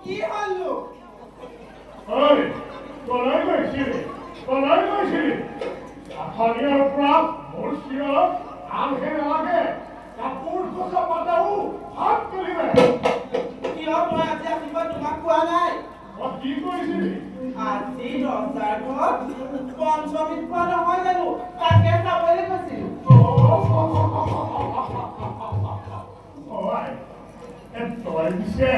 কি হ'লনো? ঐ, কলৈ গৈছিলি? কলৈ গৈছিলি? কাঠনিৰ পৰা মোৰ চিঞৰত আনহে নালাগে, কাপোৰ কোচা পাতাও হাত তুলিলে। কিয়, মই আজি ৰাতিপুৱা তোমাক কোৱা নাই? অ, কি কৰিছিলি? আজি ৰজাৰ ঘৰত পঞ্চমী খোৱা নহয় জানো? তাকে চাবলৈ গৈছিলো। অ আই, এ তই পিছে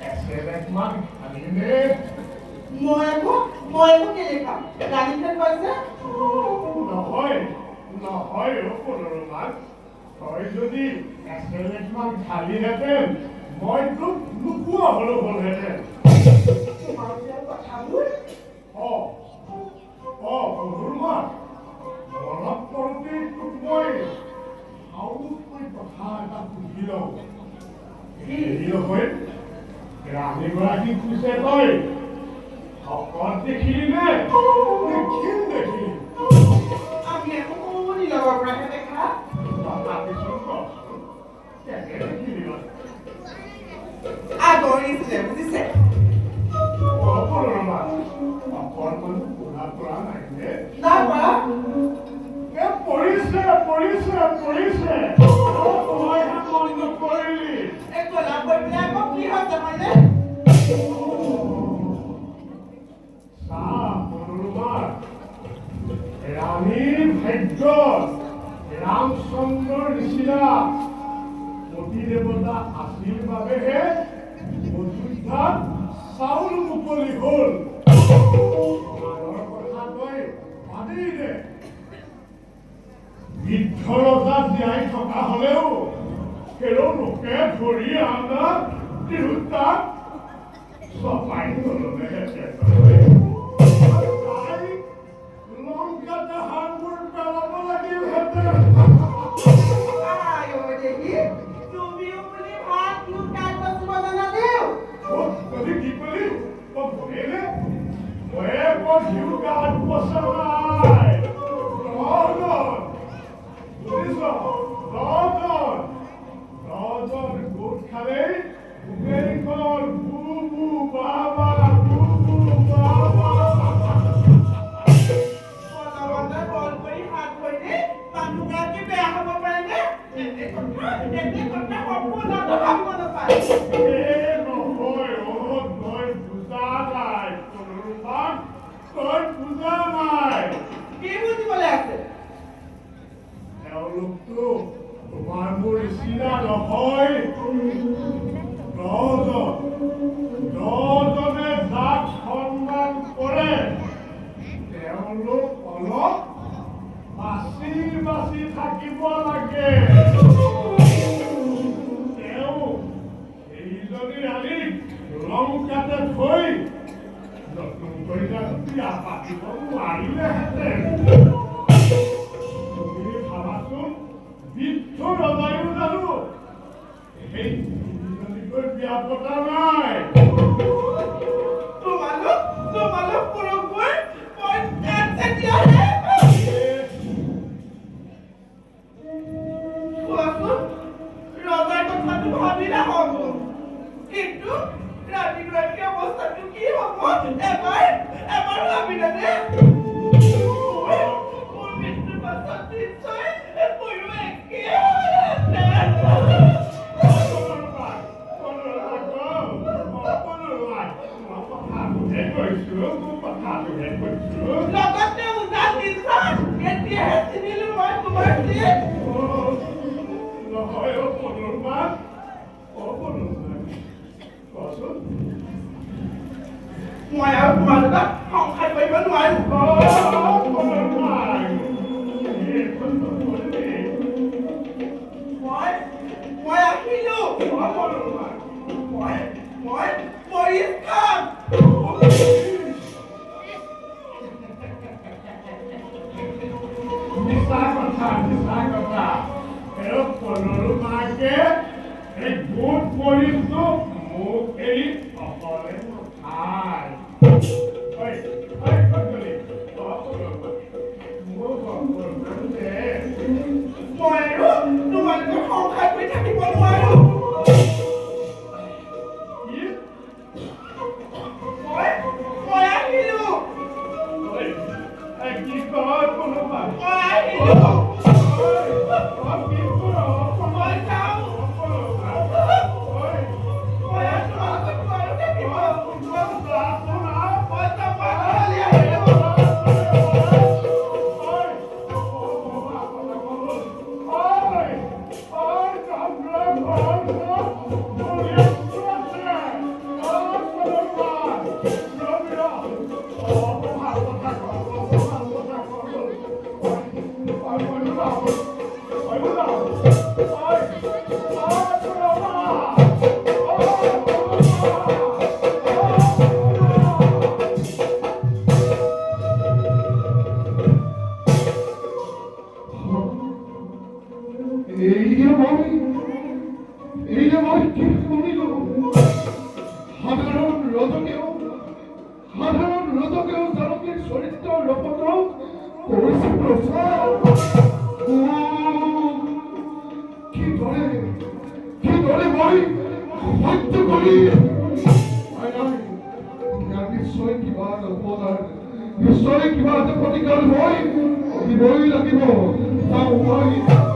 এচেলেকমান খালি নে? মই আকৌ কেলে খাম? ৰাণীহে কৈছে। নহয় নহয় অ পনৰমান, তই যদি এচেলেকমান খালিহেঁতেন, মই তোক নোকোৱা হলো হ'লহেঁতেন। তোমাৰ যে কথাবোৰ। অ অ পনুৰমান, মনত পৰোঁতেই তোক মই সাউতকৈ কথা এটা সুধি লওঁ। হেৰি নহয়, ৰাণীগৰাকীক পিছে তই শকত দেখিলি নে নে ক্ষীণ দেখিলি? আমি একো সৰুমণি লগৰ পৰাহে দেখা। তথাপিচোন কচোন, কেনে দেখিলি মানে? আগৰ নিচিনা, বুজিছে? অ পনুৰমান, অকণমানো ক'লা পৰা নাই নে? নাই পৰা। এ পৰিছে, পৰিছে, পৰিছে। অ, তইহে মন নকৰিলি। এই ক'লা পৰি পেলাই আকৌ কি হৈছে হয়নে? চা পনুৰমান, ৰাণীৰ ভাগ্যত ৰামচন্দ্ৰৰ নিচিনা পতি দেৱতা আছিল বাবেহে অযোধ্যাত চাউল মুকলি হ'ল। আনৰ কথা তই বাদেই দে, বৃদ্ধ ৰজা জীয়াই থকা হলেও তেওঁলোকে ধৰি আনা তিৰোতাক চপাই নল'লেহেঁতেন। তাই লংকাতে হাড়বোৰ পেলাব লাগিলহেঁতেন। আই ঐ দেহি, তুমিও বুলি ভাত গাত বাচিব জানা দেও। অ, কি কলি? কি কলি? অ, ময়েনে? ময়ে ঘিউ গাত পচা নাই। 10জন, বুজিছ? 10জন, 10জন গোট খালেই গোটেইখন বু বু বা বা, বু বু বা বা। বলৱন্তে বল কৰি হাত ধৰিলে মানুহগৰাকী বেয়া হ'ব পাৰেনে? এনে কথা সপোনতো ভাবিব নাপায়। এ নহয় অ, তই বুজা নাই পনুৰমান, তই বুজা নাই। কি বুজিবলৈ আছে? তেওঁলোকতো তোমাৰ মোৰ নিচিনা নহয়। 10জন, 10জনে যাক সন্মান কৰে, তেওঁলোক অলপ বাচি বাচি থাকিব লাগে। তেওঁ সেইজনী ৰাণীক লংকাতে থৈ নতুনকৈ জানো বিয়া পাতিব নোৱাৰিলেহেঁতেন? তুমি ভাবাচোন, বৃদ্ধ ৰজায়ো জানো সেই তিনিজনীকৈ বিয়া পতা নাই? তোমালোক পুৰুষবোৰ বৰ কাঠচেতিয়াহে। এ, কোৱাচোন, ৰজাৰ কথাটো ভাবিলে হ'ব, কিন্তু ৰাণীগৰাকীৰ অৱস্থাটো কি হ'ব, এবাৰ এবাৰ ভাবিলানে? মোৰ মৃত্যুৰ পাছত নিশ্চয় মোৰো একেই হ'লহেঁতেন। পনুৰমান, পনুৰমান, অ, পনুৰমান, মই কথাটোহে কৈছো, মই কথাটোহে কৈছো। লগতে উজান দিছা, এতিয়াহে চিনিলো মই তোমাৰ চিন। অ, নহয় অ পনুৰমান, অ পনুৰমান, কচোন। মই আৰু তোমাৰ লগত সংসাৰ কৰিব নোৱাৰো। অ পনুৰমান, এইখন নকৰিবি। মই আহিলো। অ পনুৰমান। মই মৰিচ খাম। মিছা কথা, মিছা কথা। এই পনৰুমাকে এই গোট মৰিচটো মোক এৰি অকলে নাখায়। ঐ ঐ, ক'ত গ'লি? অ পনৰুমা, মোক অকণমান দে। মই আৰু তোমালোকৰ সংসাৰ কৰি থাকিব নোৱাৰো। কি? এইয়া মই কি শুনিলো? সাধাৰণ ৰজকেও জানকীৰ চৰিত্ৰৰ ৰূপত কৰিছে প্ৰচাৰ। কিদৰে মই সহ্য কৰিম? নাই নাই, ইয়াৰ নিশ্চয় কিবা এটা উপকাৰ, নিশ্চয় কিবা এটা প্ৰতিকাৰ মই দিবই লাগিব। যাওঁ মই।